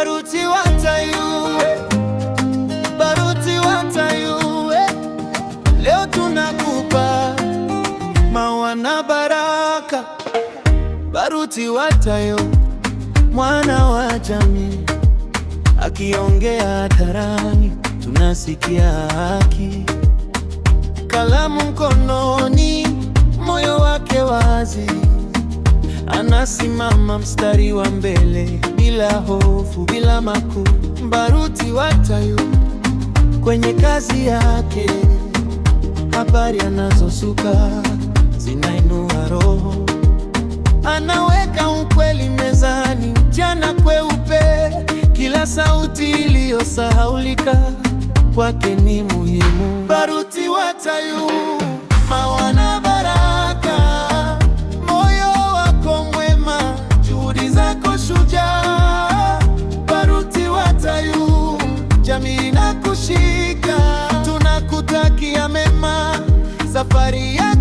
Baruti Watayu, Baruti Watayu, leo tunakupa maua na baraka. Baruti Watayo, mwana wa jamii, akiongea hadharani tunasikia haki. Kalamu mkononi, moyo wake wazi, anasimama mstari wa mbele bila hofu, bila makuu. Baruti Watayo kwenye kazi yake, habari anazosuka zinainua roho, anaweka ukweli mezani, mchana kweupe. Kila sauti iliyosahaulika kwake ni muhimu. Baruti Watayu, maua na baraka, moyo wako mwema, juhudi zako shujaa. Baruti Watayu, jamii inakushika, tunakutakia mema, safari ya